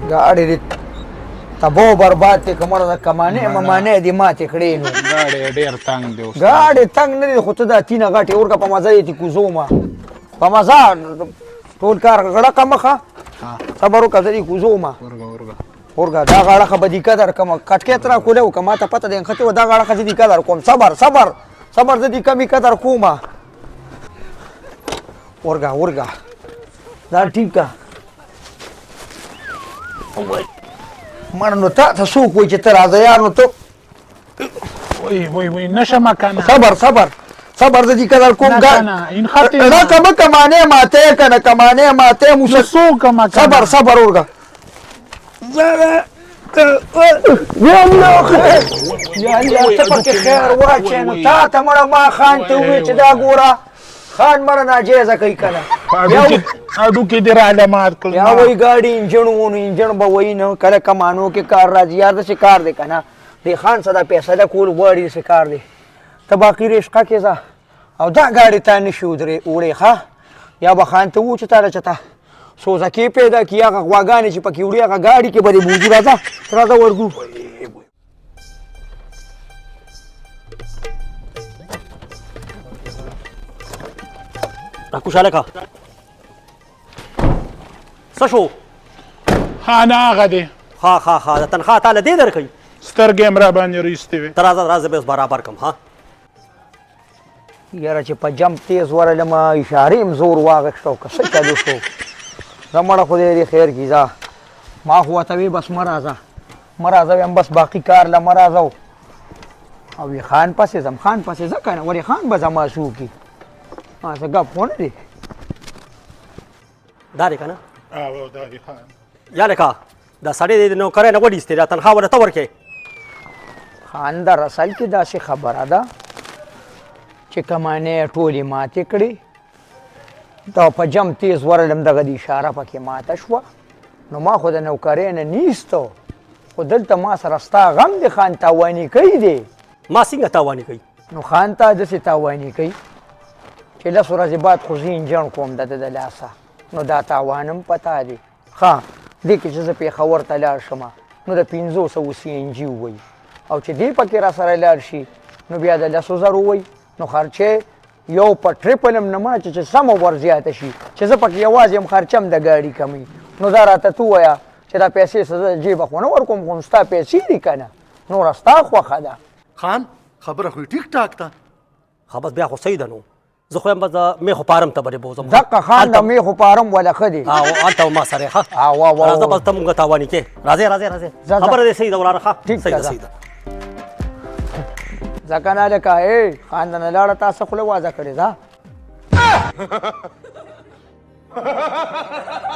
ګاډی دې تباہ برباد دی که مړه د کمانې ممانې دې ماتې کړې. نو ګاډی ډېر تنګ دی استاد. ګاډی تنګ نه دی، خو ته دا تینه غټې ورکه، په مزه یې تې کوزو ما په مزه ټول کار غړقه مخه. صبر وکړه، زه دې کوزو ما. ورګه ورګه ورګه، دا غاړه به دې قدر کوم. کټکې ته راکولی وکړه، ما ته پته دی نښتې وه. دا غاړه زه دې قدر کوم. صبر صبر صبر، زه دې کمې قدر کوم. ورګه ورګه، دا ټیک که مړه. نو تا ته څوک وایي چې ته راځه یار؟ نو ته وای وای وای، نشم کنه. صبر صبر صبر، زه دې قدر کوم. نه کنه، انخطې نه کمه کمانې ماته کنه، کمانې ماته نو څوک ما کنه. صبر صبر، ورګه. یا الله خیر، یا الله ته پکې خیر واچې. نو تا ته مړه ما خان ته وویل چې دا ګوره خان مړه ناجایزه کوي که نه. اډو کې دې راله مات کړل. یا وایي ګاډي انجن و، نو انجن به وایي نه کله کمانو کې کار راځي یار. داسې کار دی که نه، د خان څه دا فیصله کول غواړي. داسې کار دی، ته باقي رشقه کې ځه او دا ګاډي تا نشي ودرې وړی. ښه، یا به خان ته وو چې تا له چته سوزکې پیدا کړي، هغه غواګانې چې پکې وړي هغه ګاډي کې به دې بوځي. راځه راځه، ورځو. راکوشه هلکه، څه شو؟ خان هغه دی. ښه ښه ښه، د تنخوا تا له دې درکوي. سترګې هم راباندې راایستې وې. ته راځه راځه، به اوس برابر کړم. ها یاره، چې په جمپ تیز ورغلم، اشارې هم زور واغښت او که څه چلو شو. زه مړه، خدای دې خیر کړي. ځه، ما خو ورته وی بس مه راځه مه راځه، ویم بس باقي کار له مه راځه. او وی خان پسې ځم، خان پسې ځه که نه، ولې خان به زما څوک وي؟ څه ګپ خو نه دی. دا دی که نه؟ او دا دی خان. یا لکه دا سړی دی د نوکرۍ نه وډیستې، دا تنخوا ورته ورکړې. خان در اصل کې داسې خبره ده چې کمانې ټولې ماتې کړې، دا په جم تیز ورلم، دغه د اشاره پکې ماته شوه. نو ما خو د نوکرۍ نه نیستو، خو دلته ما سره ستا غم دی. خان تاواني کوي دی. ما څنګه تاواني کوي؟ نو خان تا داسې تاواني کوي چې لس ورځې بعد خو زه انجن کوم د ده د لاسه، نو دا تاوان هم پتا دی. ښه، دې کې چې زه پېښور ته لاړ شم نو د 500 سي این جي ووایي، او چې دی پکې را سره لاړ شي نو بیا د 10,000 ووایي. نو خرچه یو په ټریپل هم نه مړه چې سمه ور زیاته شي، چې زه پکې یوازې هم خرچه هم د ګاډي کموي. نو دا راته ته ووایه چې دا پیسې څه زه جیبه خو نه ورکوم، خو ستا پیسې دي که نه، نوره ستا خوښه ده. خان خبره خو ټیک ټاک ده. ښه، بس بیا خو صحیح ده. نو زه خو یم بس د میخو پارم ته به دې بوځم. دقه خان، د میخو پارم وله ښه دی. او هلته ما سره ښه. وا وا، راځه بس، ته مونږ تاواني کې. راځې راځې راځې، خبره دې صحیح ده وراره. ښه، صحیح ده صحیح ده. ځه که نه هلکه، ای خان د نه لاړه، تا څه خوله وازه کړې؟ ځه.